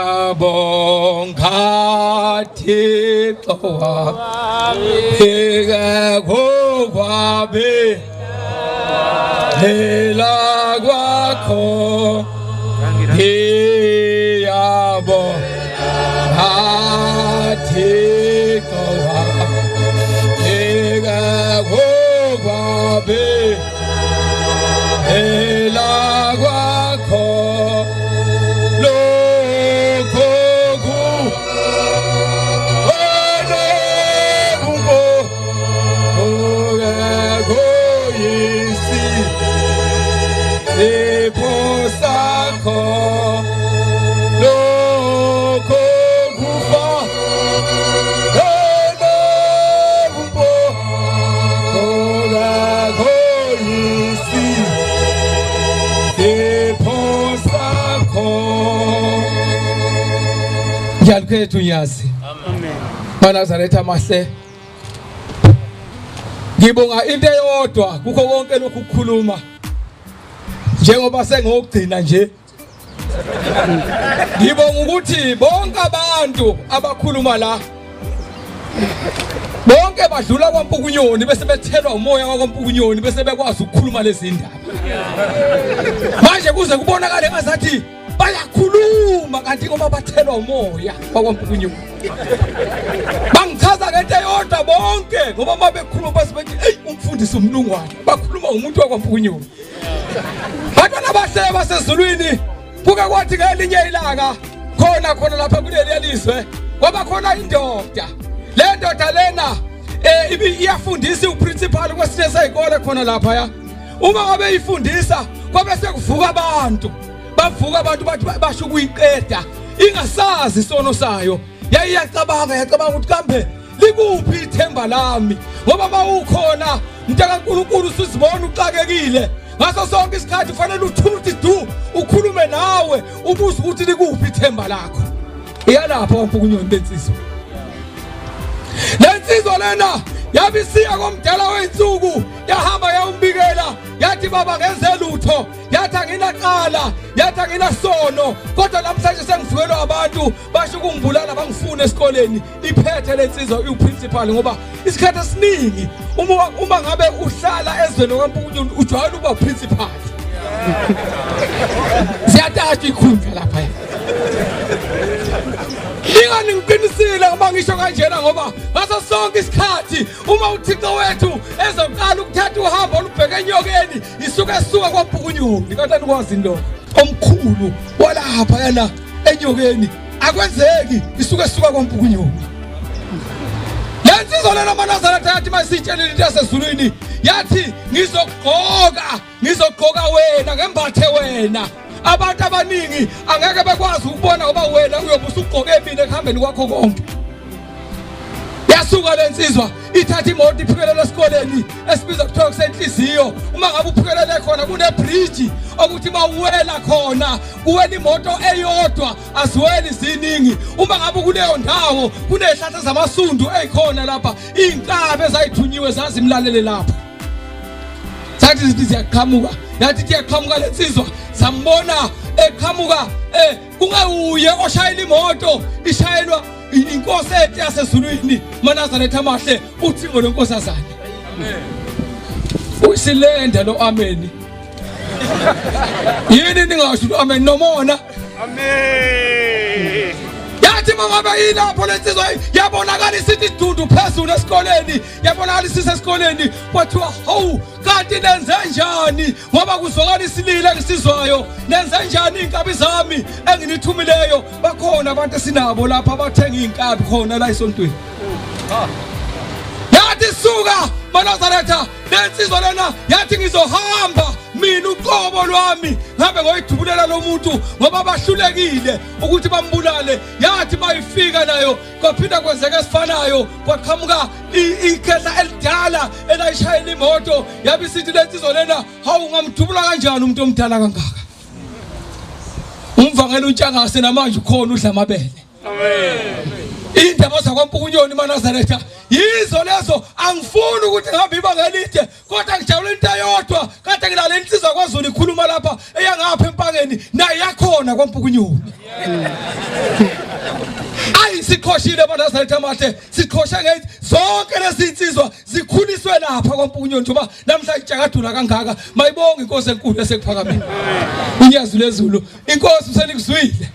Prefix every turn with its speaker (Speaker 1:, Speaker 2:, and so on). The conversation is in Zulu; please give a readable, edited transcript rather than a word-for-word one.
Speaker 1: Ngiyabonga Thixo wami kwabe phela kwakho ngiyabonga Thixo wami kwabe phela kwakho lokho ku Sipho sakho lokho kufa Ngiyalukhetha unyazi.
Speaker 2: Amen.
Speaker 1: MaNazaretha amahle. Ngibonga into eyodwa kukho konke lokhu kukhuluma. Njengoba sengokugcina nje Ngibonga ukuthi bonke abantu abakhuluma la bonke badlula kwaMpukunyoni bese bethelwa umoya wakwaMpukunyoni bese bekwazi ukukhuluma lezi ndaba. Manje kuze kubonakale ngazathi bayakhuluma kanti ngoba bathelwa umoya wakwaMpukunyoni. Bangichaza ngento eyodwa bonke ngoba uma bekhuluma base bethi eyi umfundisi umlungwane bakhuluma umuntu wakwaMpukunyoni. Bantwana abahle basezulwini kuke kwathi ngelinye ilanga khona khona lapha kuleli lizwe kwaba khona indoda le ndoda lena eh ibi iyafundisa uprincipal kwesinye sezikole khona lapha ya uma ngabe ifundisa kwabe sekuvuka abantu bavuka abantu bathi basho ukuyiqeda ingasazi isono sayo yayiyacabanga yacabanga ukuthi kambe likuphi ithemba lami ngoba mawukhona mntakaNkulunkulu usuzibona uxakekile ngaso sonke isikhathi kufanele uthule du ukhulume nawe ubuze ukuthi likuphi ithemba lakho iyalapha wampukunyoni lensizwa lensizwa lena yabisiya komdala wey'nsuku yahamba yawumbikela yathi baba ngenze lutho yathi anginaqala yathi anginasono kodwa namhlanje sengivukelwa abantu basho ukungibulala bangifuna esikoleni iphethe lensizwa uprincipal ngoba isikhathi esiningi uma uma ngabe uhlala ezweni kwaMpukunyoni ujwayele ukuba uprincipal siyatatshwa ikhundla lapha ingani ngiqinisile ngoba ngisho kanjena ngoba ngaso sonke isikhathi uma uThixo wethu ezoqala ukuthatha uhambo olubheke enyokeni isuke esuka kwaMpukunyoni kanti anikwazi lokho omkhulu walapha yana enyokeni akwenzeki isuke esuka kwampukunyoni le nsizwa lena amaNazaretha yathi masiyitshelile into yasezulwini yathi ngizogqoka ngizogqoka wena ngembathe wena abantu abaningi angeke bekwazi ukubona ngoba wena uyobe usugqoke mina ekuhambeni kwakho konke yasuka le nsizwa ithatha imoto iphikelele esikoleni esibiza kuthiwa kusenhliziyo uma ngabe uphikelele khona kunebhriji okuthi uma uwela khona kuwela imoto eyodwa aziweli ziningi uma ngabe kuleyo ndawo kunezihlahla zamasundu ezikhona lapha iy'nkabi ezayithunyiwe zazimlalele lapha sathi zithi ziyaqhamuka yathi ithi iyaqhamuka le nsizwa sambona eqhamuka um kungewuye oshayela imoto ishayelwa inkosi enhle yasezulwini manazaretha amahle uthingo lwenkosazane uyisilenda lo ameni yini ningasho amen nomona
Speaker 2: amen
Speaker 1: yathi mangabe yilapho lensizwa yabonakala isithi idundu phezulu esikoleni yabonakala isise esikoleni kwathiwa hawu kanti nenze njani ngoba kuzwakala isililo engisizwayo nenze njani iy'nkabi zami enginithumileyo bakhona abantu esinabo lapha abathenga iy'nkabi khona la esontweni yathi suka manazaretha lensizwa lena yathi ngizohamba mina uqobo lwami ngabe ngoyidubulela lo muntu ngoba bahlulekile ukuthi bambulale yathi bayifika nayo kwaphinda kwenzeka esifanayo kwaqhamuka ikhehla elidala elayishayela imoto yabe isithi lensizwa lena hawu ungamdubula kanjani umuntu omdala kangaka umvangeli untshangase namanje ukhona udla amabele
Speaker 2: Amen.
Speaker 1: Indaba zakwaMpukunyoni maNazaretha yizo lezo angifuni ukuthi ngihambe ibanga elide kodwa ngijabula into eyodwa kade ngilale insizwa kwaZulu ikhuluma lapha eyangapha empangeni naye yakhona kwaMpukunyoni. Ayi, siqhoshile banazaretha amahle, siqhoshe ngethi zonke lezi insizwa zikhuliswe lapha kwaMpunyoni, njengoba namhla itshakadula kangaka. Mayibonge inkosi enkulu esekuphakamile, unyazi lezulu. Inkosi usenikuzwile.